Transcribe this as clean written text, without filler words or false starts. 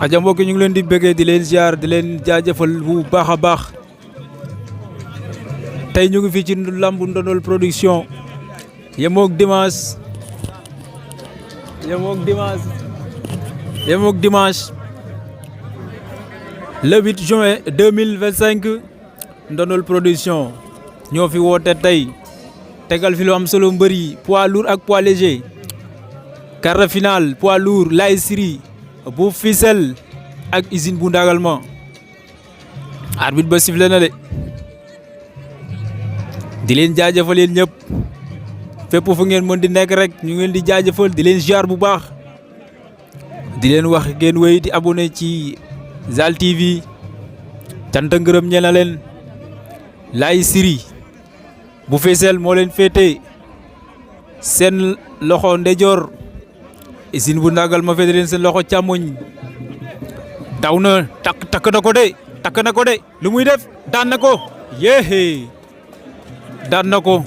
aja mbokk ñu ngi leen di bëggee di leen ziar di leen jaajëfal bu baax a baax tey ñu ngi fii ci lambu Ndondol production yemook dimanche le 8 juin 2025 Ndondol production ñoo fi woote tey tegal fi lu am solo mbër yi poids lourd ak poids léger quart de finale poids lourd Laye Siri bu Fissel ak usine bu Ndagalma arbitre ba sifflé na de di leen jaajëfal yéen ñëpp fépp fu ngeen mën di nekk rek ñu ngeen di jaajëfal di leen ziar bu baax di leen wax ngeen wéy di abonné ci Zal TV cant ngërëm ñeel na leen Laye Siri bu Fissel moo leen féete seen loxo ndeyjoor usine bu Ndagalma féete leen seen loxo càmmoñ daw na takk na ko de lu muy def daan na ko yéehee daan na ko